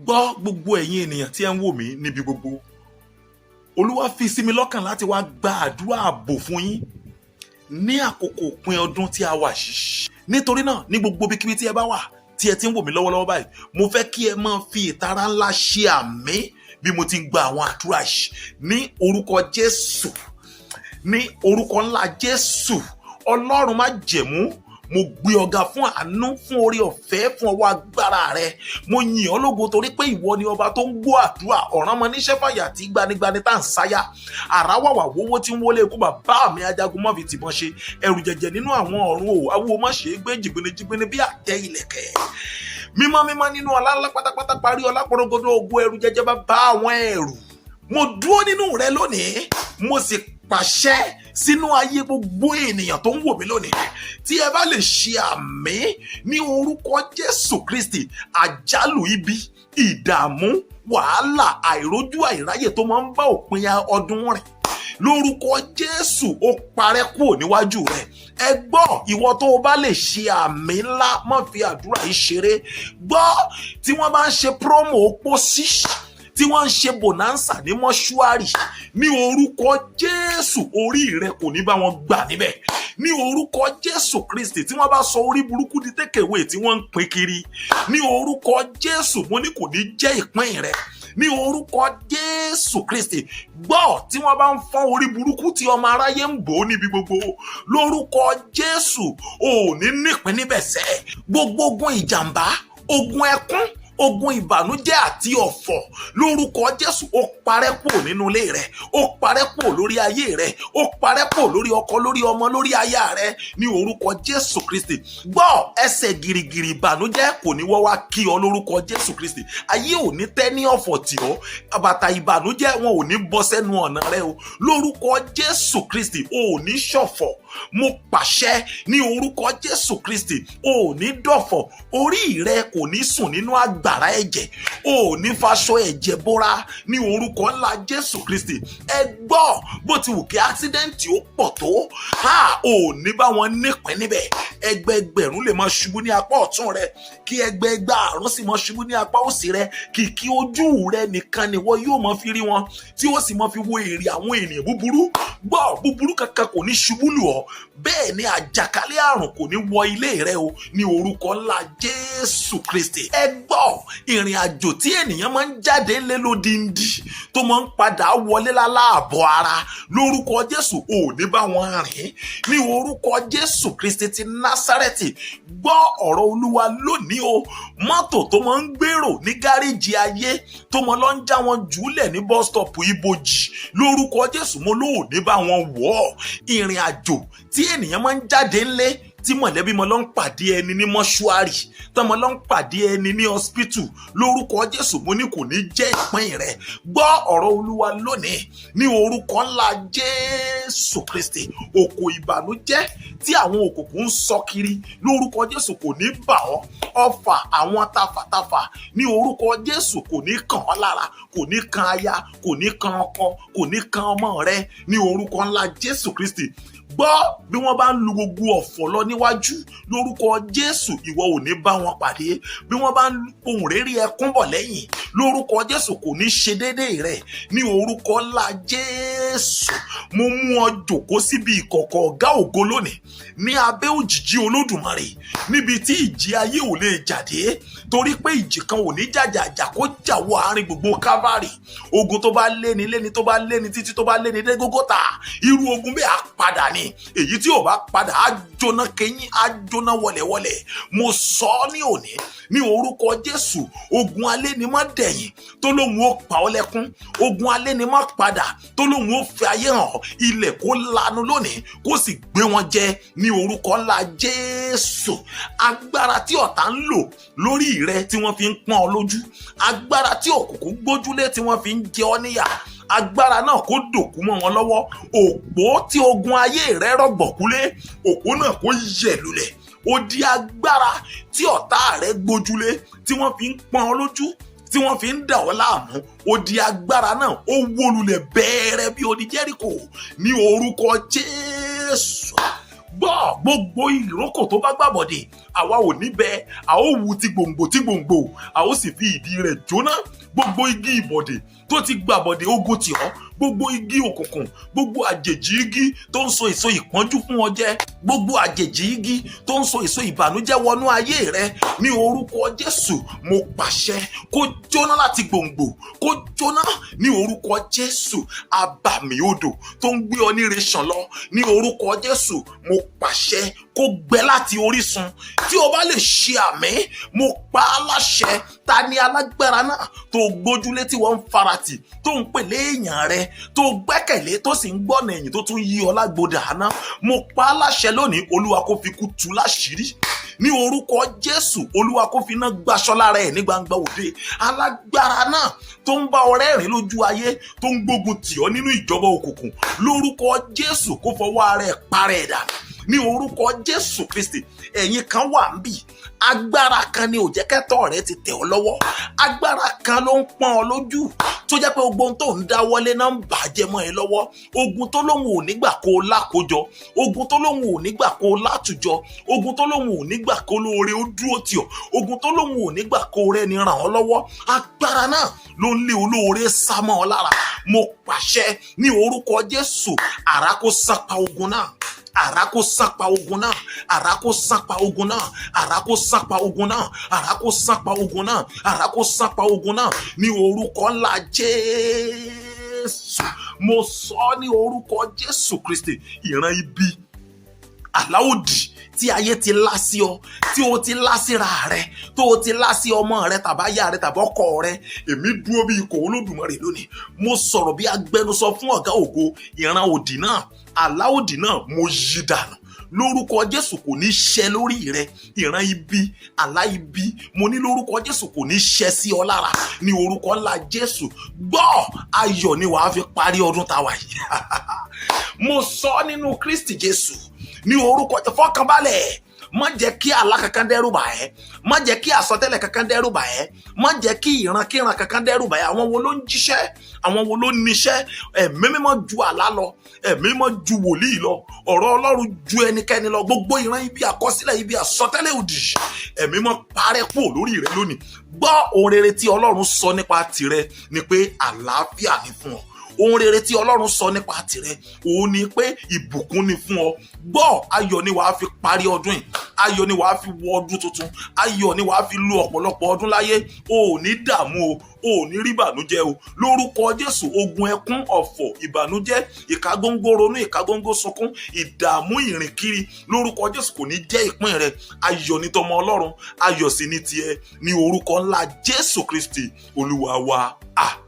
Gbọ́, gbogbo ẹ̀yin ènìyàn tí ẹ ń wò mí níbi gbogbo, Olúwa fi sí mi lọ́kàn láti wá gba àdúrà ààbò fún yín ní àkókò òpin ọdún tí a wà yìí. Nítorí náà, ní gbogbo ibikíbi tí ẹ bá wà tí ẹ ti ń wò mí lọ́wọ́lọ́wọ́ báyìí, mo fẹ́ kí ẹ máa fi ìtara ńlá ṣe àmín bí mo ti ń gba àwọn àdúrà yìí. Ní orúkọ Jésù, ní orúkọ ńlá Jésù, Ọlọ́run májẹ̀mú, mo gbé ọ ga fún àánú, fún orí ọ̀fẹ́, fún ọwọ́ agbára rẹ. Mo yìn ọ́ lógo torí pé ìwọ ni ọba tó ń gbọ́ àdúrà, ọ̀ràn mọ níṣẹ́ fàyà tí gbanigbani tá à ń sáyà, àràwàwà wówó tí ń wọlé ikú. Bàbá mi, ajagun mọ́ fi tìbọn ṣe, ẹrù jẹjẹ nínú àwọn ọ̀run o, awúwo má ṣe é gbé, jìgbìnì jìgbìnì bí àtẹ ìlẹ̀kẹ̀, mímọ́ mímọ́ nínú ọlá ńlá, pátápátá parí ọlá, porogodo ogun, ẹrù jẹjẹ bá bá àwọn ẹrù. Mo dúró nínú rẹ lónìí, mo sì pàṣẹ sínú ayé gbogbo ènìyàn tó ń wò mí lónìí. Tí ẹ bá lè ṣe àmín, ní orúkọ Jésù Kristi, àjálù ibi, ìdààmú, wàhálà, àìrójú, àìráyè tó máa ń bá òpin ọdún rìn, lórúkọ Jésù, ó parẹ́ kúrò níwájú rẹ. Ẹ gbọ́, ìwọ tó o bá lè ṣe àmín ńlá, má fi àdúrà yìí ṣeré. Gbọ́, tí wọ́n bá ń ṣe promo pósí, tí wọ́n ń ṣe bonanza ní mọ́ṣúárì, ní orúkọ Jésù, orí rẹ kò ní bá wọn gbà níbẹ̀. Ní orúkọ Jésù Kristi, tí wọ́n bá sọ orí burúkú di takeaway tí wọ́n ń pín kiri, ní orúkọ Jésù, mo ní kò ní jẹ́ ìpín rẹ, ní orúkọ Jésù Kristi. Gbọ́, tí wọ́n bá ń fọ́n orí burúkú tí ọmọ aráyé ń bò ó níbi gbogbo, lórúkọ Jésù, ò ní nípín níbẹ̀ sẹ́. Gbogbo ogun ìjàmbá, ogun ẹkún, ogun ìbànújẹ́ àti ọ̀fọ̀, lórúkọ Jésù, ó parẹ́ kúrò nínú ilé rẹ, ó parẹ́ kúrò lórí ayé rẹ, ó parẹ́ kúrò lórí ọkọ, lórí ọmọ, lórí aya rẹ, ní orúkọ Jésù Kristi. Gbọ́, ẹsẹ̀ gìrìgìrì ìbànújẹ́ kò ní wọ́ wá kí ọ lórúkọ Jésù Kristi. Ayé ò ní tẹ́ ní ọ̀fọ̀ tì ọ́, bàtà ìbànújẹ́ wọn ò ní bọ́ sẹ́nu ọ̀nà rẹ o. Lórúkọ Jésù Kristi, o ò ní ṣọ̀fọ̀. Mo pàṣẹ ní orúkọ Jésù Kristi, o ò ní dọ̀fọ̀. Orí rẹ kò ní sùn nínú àgbàrá ẹ̀jẹ̀, o ò ní faṣọ ẹ̀jẹ̀ bóra ní orúkọ ńlá Jésù Kristi. Ẹ gbọ́, bó ti wù kí accident ó pọ̀ tó, ha, ò ní bá wọn nípìn níbẹ̀. Ẹgbẹẹgbẹ̀rún lè máa ṣubú ní apá ọ̀tún rẹ, kí ẹgbẹẹgbàárún sì máa ṣubú ní apá òsì rẹ, kìkì ojú rẹ nìkan ni wọ́n yóò máa fi rí wọn, tí ó sì máa fi wo èrè àwọn ènìyàn búburú. Gbọ́, búburú kankan kò ní ṣubú lù ọ́, bẹ́ẹ̀ ni àjàkálẹ̀ àrùn kò ní wọ ilé rẹ o, ní orúkọ ńlá Jésù Kristi. Ẹ gbọ́, ìrìn àjò tí ènìyàn máa ń jáde lé lódìndí tó máa ń padà wọlé láláàbọ̀ ara, lórúkọ Jésù, ò ní bá wọn rìn, ní orúkọ Jésù Kristi ti Násárẹ́tì. Gbọ́ ọ̀rọ̀ Olúwa lónìí o. Mọ́tò tó máa ń gbèrò ní gáréjì ayé, tó máa lọ ń já wọn jùlẹ̀ ní bus stop ibojì, lórúkọ Jésù, mo lóò ní bá wọn wọ̀ ọ́. Ìrìn àjò tí ènìyàn máa ń jáde ńlé, tí mọ̀lẹ́bí mọ́ lọ ń pàdé ẹni ní mọ́ṣúárì, tọ́mọ lọ ń pàdé ẹni ní hospital, lórúkọ Jésù, mo ní kò ní jẹ́ ìpín rẹ̀. Gbọ́ ọ̀rọ̀ Olúwa lónìí, ní orúkọ ńlá Jésù Kristi, òkò ìbànújẹ́ tí àwọn òkùnkùn ń sọ kiri, lórúkọ Jésù, kò ní bà ọ́. Ọfà àwọn tafàtafà, ní orúkọ Jésù, kò ní kàn ọ́ lára, kò ní kan aya, kò ní kan ọkọ, kò ní kan ọmọ rẹ, ní orúkọ ńlá Jésù Kristi. Gbọ́, bí wọ́n bá ń lu gbogbo ọ̀fọ̀ lọ níwájú, lórúkọ Jésù, ìwọ ò ní bá wọn pàdé. Bí wọ́n bá ń ohùn réré ẹkún bọ̀ lẹ́yìn, lórúkọ Jésù, kò ní ṣe déédéé rẹ̀, ní orúkọ ńlá Jésù. Mo mú ọ jòkó síbi ìkọ̀kọ̀ Ọ̀gá Ògo lónìí, ní abẹ́ òjìji Olódùmarè, níbi tí ìjì ayé ò lè jáde, torí pé ìjì kan ò ní jàjàjà kó jà wọ àárín gbogbo Calvary. Ogun tó bá léni léni, tó bá léni títí, tó bá léni dé Gógótà, irú ogun bẹ́ẹ̀ á padà ni. Èyí tí ò bá padà, á jóná kẹyìn, á jóná wọlẹ̀wọlẹ̀. Mo sọ ọ́ ní òní, ní orúkọ Jésù, ogun alẹ́ ni má dẹ̀yìn tó lóun ó pa ọ́ lẹ́kún, ogun alẹ́ ni má padà tó lóun ó fi ayé hàn, ilẹ̀ kó lanu lónìí, kó sì gbé wọn jẹ, ní orúkọ ńlá Jésù. Agbára tí ọ̀tá ń lò lórí rẹ tí wọ́n fi ń pọ́n ọ lójú, agbára tí òkùnkùn gbójúlé tí wọ́n fi ń jẹ ọ́ níyà, agbára náà kó dòkú mọ́ wọn lọ́wọ́. Òpó tí ogun ayé rẹ rọ̀gbọ̀kúlé, òpó náà kó yẹ̀ lulẹ̀. Odi agbára tí ọ̀tá rẹ gbójúlé tí wọ́n fi ń pọ́n ọ lójú, tí wọ́n fi ń dà ọ́ láàmú, odi agbára náà ó wó lulẹ̀ bẹ́ẹ̀rẹ̀ bí odi Jẹ́ríkò, ní orúkọ Jésù. Gbọ́, gbogbo ìrókò tó bá gbàbọ̀dè, àwa ò ní bẹ, a ó wú ti gbòǹgbò ti gbòǹgbò, a ó sì fi ìdí rẹ̀ jóná. Gbogbo igi ìbọ̀dè tó ti gbàbọ̀dè ogun tì ọ́, gbogbo igi òkùnkùn, gbogbo àjèjì igi tó ń so èso ìpọ́njú fún ọ jẹ, gbogbo àjèjì igi tó ń so èso ìbànújẹ́ wọnú ayé rẹ, ní orúkọ Jésù, mo pàṣẹ kó jóná láti gbòǹgbò, kó jóná ní orúkọ Jésù. Abàmì odò tó ń gbé ọ níre ṣàn lọ, ní orúkọ Jésù, mo pàṣẹ kó gbẹ láti orísun. Tí o bá lè ṣe àmín, mo pa á láṣẹ. Ta ni alágbára náà tó gbójúlé, tí wọ́n ń faratì, tó ń pè léèyàn rẹ, tó gbẹ́kẹ̀lé, tó sì ń gbọ́nà ẹ̀yìn, tó tún yí ọ lágbódà àná? Mo pa á láṣẹ lónìí, Olúwa kó fi kú tú láṣìírí ní orúkọ Jésù. Olúwa kó fi iná gbaṣọ lára ẹ̀ ní gbangba òde. Alágbára náà tó ń bá ọ rẹ́rìn lójú ayé, tó ń gbógun tì ọ́ nínú ìjọba òkùnkùn, lórúkọ Jésù, kó fọwọ́ ara ẹ̀ parẹ́ ẹ̀ dànù ní orúkọ Jésù Kristi. Ẹ̀yin kan wà ń bì, agbára kan ni ò jẹ́ kẹ́tọ́ rẹ ti tẹ̀ ọ́ lọ́wọ́. Agbára kan ló ń pọ́n ọ lójú, tó jẹ́ pé gbogbo ohun tó ń dáwọ́lé náà ń bàjẹ́ mọ́ ẹ lọ́wọ́. Ogun tó lóun ò nígbà kó o lákòjọ, ogun tó lóun ò nígbà kó o látùjọ, ogun tó lóun ò nígbà kó lóore ó dúró tì ọ́, ogun tó lóun ò nígbà kó o rẹ́ni ràn ọ́ lọ́wọ́, agbára náà ló ń lé olóore sá mọ́ ọ lára. Mo pàṣẹ ní orúkọ Jésù, àrá kó sápa ogun náà, àrá kó sápa ogun náà, àrá kó sápa ogun náà, àrá kó sápa ogun náà, àrá kó sápa ogun náà, àrá kó sápa ogun náà ní orúkọ ńlá Jésù. Mo sọ ní orúkọ Jésù Kristi, ìran ibi, àlá òdì tí ayé ti lá sí ọ, tí o ti lá síra rẹ, tó o ti lá sí ọmọ rẹ, tàbáyà rẹ, tàbọ́kọ rẹ, èmi dúró bí ikọ̀ Olódùmarè lónìí, mo sọ̀rọ̀ bí agbẹnusọ fún Ọ̀gá Ògo. Ìran òdì náà, àlá òdì náà, mo yí dànù lórúkọ Jésù, kò ní ṣẹ lórí rẹ. Ìran ibi, àlá ibi, mo ní lórúkọ Jésù, kò ní ṣẹ sí ọ lára ní orúkọ ńlá Jésù. Gbọ́, ayọ̀ ni wàá fi parí ọdún táwa yìí. Mo sọ nínú Kristi Jésù ní orúkọ. Fọkànbalẹ̀, má jẹ́ kí àlá kankan dẹ́rù bà ẹ́, má jẹ́ kí àsọtẹ́lẹ̀ kankan dẹ́rù bà ẹ́, má jẹ́ kí ìrankíran kankan dẹ́rù bà ẹ́. Àwọn wo ló ń jíṣẹ́? Àwọn wo ló níṣẹ́? Ẹ̀mí Mímọ́ ju àlá lọ, Ẹ̀mí Mímọ́ ju wòlíì lọ, ọ̀rọ̀ Ọlọ́run ju ẹnikẹ́ni lọ. Gbogbo ìran ibi, àkọsílẹ̀ ibi, àsọtẹ́lẹ̀ òdì, Ẹ̀mí Mímọ́ parẹ́ kúrò lórí rẹ lónìí. Gbọ́, ohun rere tí Ọlọ́run sọ nípa tìrẹ ni pé àlàáfíà ni fún ọ. Ohun rere tí Ọlọ́run sọ nípa tìrẹ òun ni pé ìbùkún ni fún ọ. Gbọ́, ayọ̀ ni wàá fi parí ọdún yìí, ayọ̀ ni wàá fi wọ ọdún tuntun, ayọ̀ ni wàá fi lo ọ̀pọ̀lọpọ̀ ọdún láyé. O ò ní dààmú o, o ò ní rí ìbànújẹ́ o lórúkọ Jésù. Ogun ẹkún, ọ̀fọ̀, ìbànújẹ́, ìkágóńgó ronú, ìkágóńgó sunkún, ìdààmú, ìrìnkiri, lórúkọ Jésù, kò ní jẹ́ ìpín rẹ. Ayọ̀ ní tọmọ Ọlọ́run, ayọ̀ sì ní tiẹ̀ ní orúkọ ńlá Jésù Kristi Olúwa wa. Àmín.